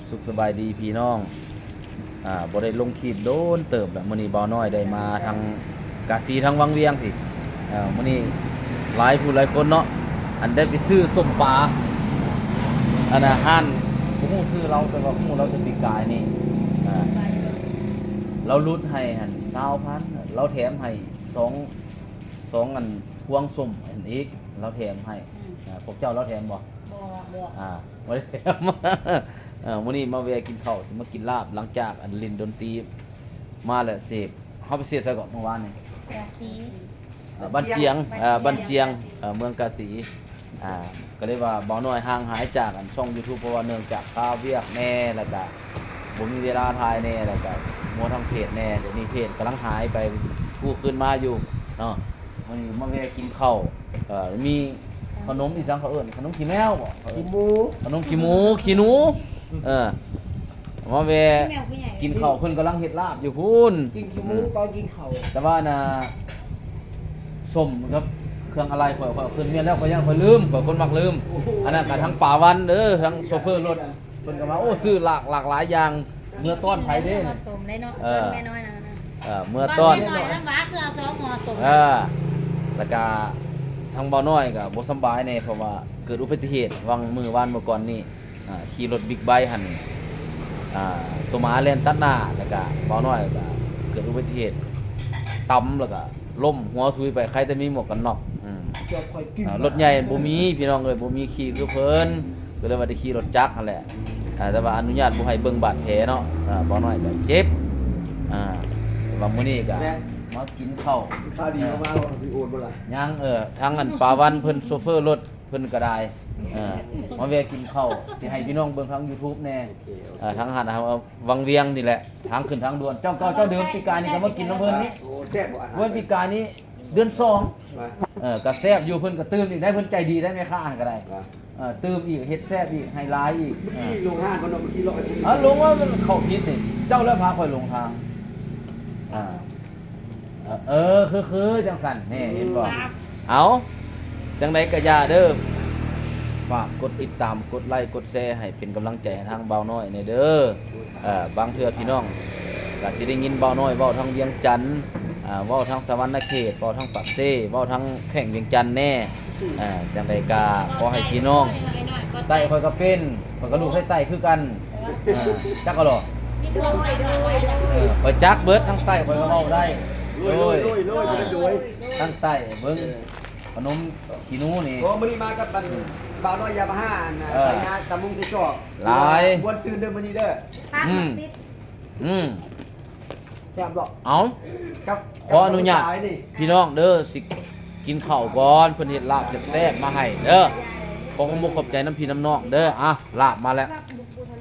ສຸກສະບາຍດີພີ່ນ້ອງ ອ່າ ບໍ່ໄດ້ລົງຄລິບໂດນເຕີບແລ້ວ. ມື້ນີ້ບ່າວນ້ອຍໄດ້ມາທາງກາສີ ທາງວັງວຽງພີ້. ເອີ ມື້ນີ້ຫຼາຍຜູ້ຫຼາຍຄົນເນາະ ອັນໄດ້ໄປຊື້ສົ້ມປາ ອັນນ່າ ຮ້ານ ບໍ່ຮູ້ຊື່ລາວ ແຕ່ວ່າຮູ້ລາວແຕ່ປີກາຍນີ້. ອ່າ ລາວຫຼຸດໃຫ້ຫັ້ນຊາວພັນ ລາວແຖມໃຫ້ສອງ ສອງອັນພວງສົ້ມຫັ້ນອີກ ລາວແຖມໃຫ້. ອືມ ອ່າ ພວກເຈົ້າລາວແຖມບໍ່? ບໍ່ ບໍ່ ອ່າ ບໍ່ໄດ້ແຖມ. ເອີ ມື້ນີ້ມາແວ່ກິນເຂົ້າ ຊິມາກິນລາບ ຫຼັງຈາກອັນຫຼິ້ນດົນຕີມາແລ້ວເສບ. ເຮົາໄປເສບໃສເກາະມື້ວານນີ້? ກາສີ ເອີ ບ້ານຈຽງ ບ້ານຈຽງ ເອີ ບ້ານຈຽງ ເອີ ເມືອງກາສີ. ອ່າ ກໍເລີຍວ່າບ່າວນ້ອຍຫ່າງຫາຍຈາກອັນຊ່ອງຢູທູບ ເພາະວ່າເນື່ອງຈາກຄາວຽກແດ່ ແລ້ວກະບໍ່ມີເວລາຖ່າຍແດ່ ແລ້ວກະມົວທາງເພຈແດ່. ດຽວນີ້ເພຈກຳລັງຫາຍໄປ ກູ້ຄືນມາຢູ່ເນາະ. ມື້ນີ້ມາແວ່ກິນເຂົ້າ ເອີ ມີຂະໜົມອີ່ຫຍັງເຂົາເອີ້ນ ຂະໜົມຂີ້ແມວບໍ? ຂີ້ໝູ ຂະໜົມຂີ້ໝູ ຂີ້ໜູ ເອີ ມາແວ່ກິນເຂົ້າ ເພິ່ນກຳລັງເຮັດລາບຢູ່ພຸ້ນ ກິນຂີ້ໝູຕອນກິນເຂົ້າ. ແຕ່ວ່ານະ ສົ້ມກັບເຄື່ອງອາໄລຂ້ອຍ ຂ້ອຍຂຶ້ນເຮືອນແລ້ວ ຂ້ອຍຢ້ານຂ້ອຍລືມ ຂ້ອຍຄົນມັກລືມ. ໂອ້ໂຫ ອັນນັ້ນກໍທັງປາວັນເດີ ທັງໂຊເຟີລົດ ເພິ່ນກໍວ່າ ໂອ້ ຊື້ຫຼາກ ຫຼາກຫຼາຍຢ່າງ ເມືອຕ້ອນໃຜເດ້? ເອີ ເອີ ເມືອຕ້ອນ ເອີ ແລ້ວກໍທາງບ່າວນ້ອຍກໍບໍ່ສຳບາຍແດ່ ເພາະວ່າເກີດອຸບັດຕິເຫດຫວ່າງມື້ວານມື້ກ່ອນນີ້. ອ່າ ຂີ່ລົດບິກໄບຫັ້ນ ອ່າ ໂຕໝາແລ່ນຕັດໜ້າ ແລ້ວກະບ່າວນ້ອຍກະເກີດອຸບັດຕິເຫດ ຕຳ ແລ້ວກະລົ້ມຫົວຊຸຍໄປ ໃຄແຕ່ມີໝວກກັນນັອກ. ອືມ ລົດໃຫຍ່ບໍ່ມີພີ່ນ້ອງເອີຍ ບໍ່ມີຂີ່ຄືເພິ່ນ ກໍເລີຍວ່າໄດ້ຂີ່ລົດຈັກຫັ້ນແຫຼະ. ອ່າ ແຕ່ວ່າອະນຸຍາດບໍ່ໃຫ້ເບິ່ງບາດແຜເນາະ. ອ່າ ບ່າວນ້ອຍກະເຈັບ. ອ່າ ແຕ່ວ່າມື້ນີ້ກະມາກິນເຂົ້າ ຂ່າວດີເຂົ້າມາ ເອີ ບໍ່ລະ? ຍັງ ເອີ ທາງອັນປາວັນເພິ່ນ ໂຊເຟີລົດ ເພິ່ນກໍໄດ້ ເອີ ມາແວ່ກິນເຂົ້າ ຊິໃຫ້ພີ່ນ້ອງເບິ່ງທາງຢູທູບແດ່ ໂອເຄ ໂອເຄ ເອີ ທາງຮ້ານອາຫານວັງວຽງນີ້ແຫຼະ ທາງຂຶ້ນທາງດ່ວນ. ເຈົ້າເກົ່າເຈົ້າເດີມ ປີກາຍນີ້ກໍມາກິນນຳເພິ່ນນີ້ ໂອ້ ແຊບບໍ່ອາຫານ ໂອ້ຍ ປີກາຍນີ້ເດືອນສອງ ເອີ ກໍແຊບຢູ່ ເພິ່ນກໍຕື່ມອີກໄດ໋ ເພິ່ນໃຈດີໄດ໋ ແມ່ຄ້າຫັ້ນກໍໄດ້ ເອີ ຕື່ມອີກ ເຮັດແຊບອີກ ໃຫ້ຫຼາຍອີກ. ເມື່ອກີ້ລົງຮ້ານບໍ່ເນາະ ເມື່ອກີ້ເລາະ ເອົາ ລົງວ່າມັນເຂົ້າຜິດນີ້ ເຈົ້າແລ້ວພາຂ້ອຍຫຼົງທາງ. ອ່າ ເອີ ເອີ ຄື ຄືຈັ່ງຊັ້ນ ແນ່ ເຫັນບໍ່? ເອົາ ຈັ່ງໃດກໍຢ່າເດີ ຝາກກົດຕິດຕາມ ກົດໄລ ກົດແຊ ໃຫ້ເປັນກຳລັງໃຈໃຫ້ທາງບ່າວນ້ອຍແດ່ເດີ. ເອີ ບາງເທື່ອພີ່ນ້ອງກໍຊິໄດ້ຍິນບ່າວນ້ອຍເວົ້າທາງວຽງຈັນ ເວົ້າທາງສະຫວັນນະເຂດ ເວົ້າທາງປາກເຊ ເວົ້າທາງແຂວງວຽງຈັນແດ່. ເອີ ຈັ່ງໃດກໍຂໍໃຫ້ພີ່ນ້ອງ ໃຕ້ຂ້ອຍກໍເປັນ ຂ້ອຍກໍລູກໄທໃຕ້ຄືກັນ. ເອີ ຈັກກໍຫຼໍ ມີດວງໄປດ້ວຍ ເອີ ຂ້ອຍຈັກເບິດ ທາງໃຕ້ຂ້ອຍກໍເວົ້າໄດ້. ໂດຍ ໂດຍ ໂດຍ ທາງໃຕ້ເບິ່ງ ເອີ ຂະໜົມຂີ້ໜູນີ້. ໂອ້ ມື້ນີ້ມາກັບອັນ ອືມ ບ່າວນ້ອຍຢາມາຫາ ອັນ ເອີ ໄຊຍາ ຕຳບົງໃສ່ຊອກ ຫຼາຍ ມ່ວນຊື່ນເດີມື້ນີ້ເດີ. ອືມ ອືມ ແຊບບໍ່? ເອົາ ກັບ ຂໍອະນຸຍາດ ກັບສາຍນີ້ ພີ່ນ້ອງເດີ ຊິກິນເຂົ້າກ່ອນ ເພິ່ນເຮັດລາບແຊບໆມາໃຫ້ເດີ. ຂໍຂອບອົກຂອບໃຈນຳພີ່ນຳນ້ອງເດີ. ອ່ະ ລາບມາແລ້ວ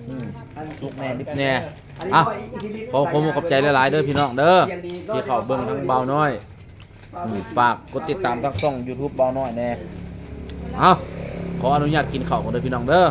ອືມ ສຸກແດ່ດິບແດ່. ອ່ະ ຂໍຂອບອົກຂອບໃຈຫຼາຍໆເດີພີ່ນ້ອງເດີ ທີ່ເຂົ້າເບິ່ງທາງບ່າວນ້ອຍ. ອືມ ຝາກກົດຕິດຕາມທາງຊ່ອງຢູທູບບ່າວນ້ອຍແດ່. ເອົາ ຂໍອະນຸຍາດກິນເຂົ້າກ່ອນເດີພີ່ນ້ອງເດີ.